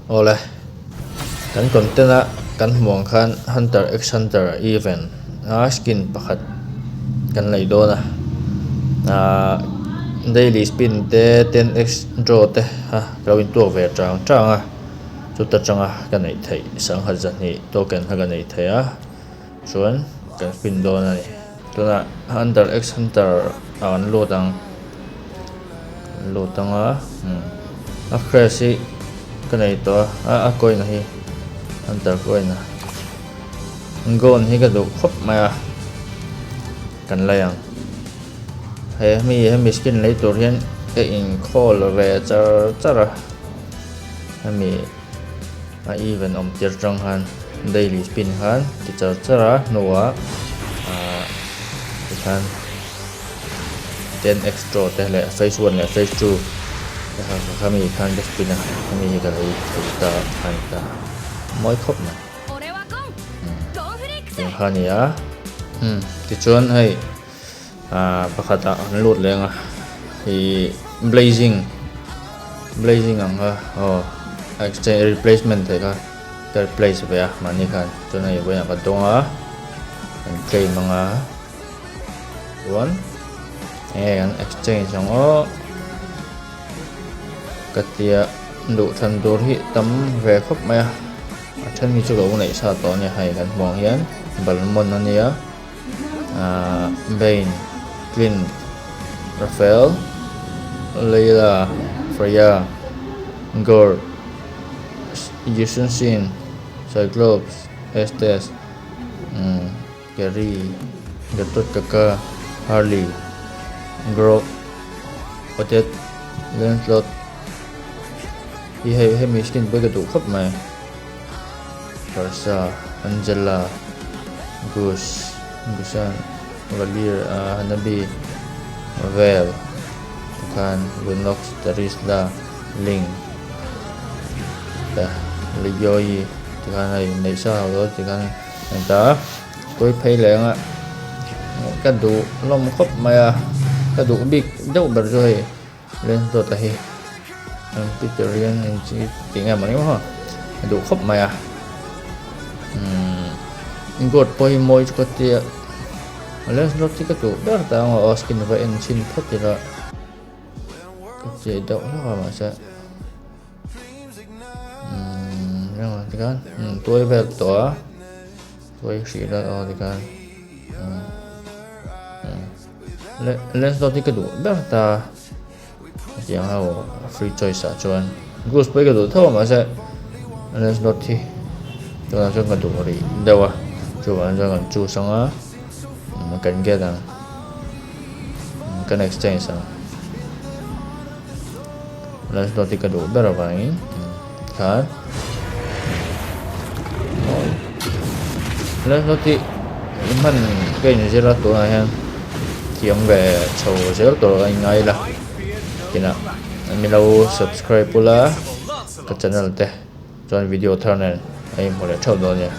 Awle, kan content a kan hmuh ang khan Hunter x Hunter event a skin pakhat kan lei dawn a, ahh daily spin te 10x draw te kha ka lo intuak ve chang chang a, chuta tanga ka neih theih sangha zahnih token kha ka nei thei a. Chuan kan spin dawn a ni. Tunah Hunter x Hunter ah kan lut ang. Kan lut ang a. A crest hi ka nei tawh a, a coin hi Hunter coin a. Gold hi ka duh khawp mai a. Kan lei ang. He mi hemi skin lei tur hian ka inkhawl ve char char a. Hemi. A event awm tir tang khan daily spin khan ti char char a hnuah ahh tikhan 10x draw te leh phase one leh phase two te kha khami khan ka spin a khami hi ka lei thei ta a ni ta mawi khawp mai tiang kha a ni a umm tichuan hei ahh pakhatah an lut leng a ih blazing blazing ang kha aw a exchange replacement theih kha ka replace ve a mahni khan chuan hei vawiinah ka dawng a kan claim ang a chuan enge kan exchange ang aw ka tia duh than tur hi tam ve khawp mai a a then hi chu ka lo neih sa tawh a nia hei kan hmuh ang hian balmond a nia. Ahh Bane, Clint, Raphael, Layla, Freya, Gore, Yi Sun Sin, Cyclops, Estes, umm Gary, Gatot Kaka, Harley, Grock, Odette, Lancelot hi hei hemi skin pawh hi ka duh khawp mai. Barca, Angela, Gus, Gusan, Valir, Hanabi, Vel, tikhan Lunox, Terisla, Ling, Liyoi tikhan hei neih sa ho dawn tikhan hei ta tawi phei leh anga ka duh hlawm khawp mai a ka duh bik deuh ber chu hei. Lens dawt a hi an picture hian eng chi tih nge mawni maw a duh khawp mai a umm goat pawh hi mawi chu ka tia lens dawt hi ka duh ber ta ang aw skin va en chhin phawt ila ka chei deuh hlek a mahse umm engah tikhan tuai vel tawh a tuai hrih vel aw tikhan umm umm. Lens dawt hi ka duh ber ta hetiang ho free choice ah chuan goose pawh hi ka duh tho a mahse lens dawt hi tunah chuan ka duh rih deuh a chuvang chuan kan choose ang a kan get ang kan exchange ang lens dawt hi ka duh ber avangin khan lens dawt hi hman ka inzir a tunah hian thiam ve chho zel tur a inngai ila tinah milo subscribe ula ka channel te chuan video thar nen a inhmu leh theuh dawn a nia.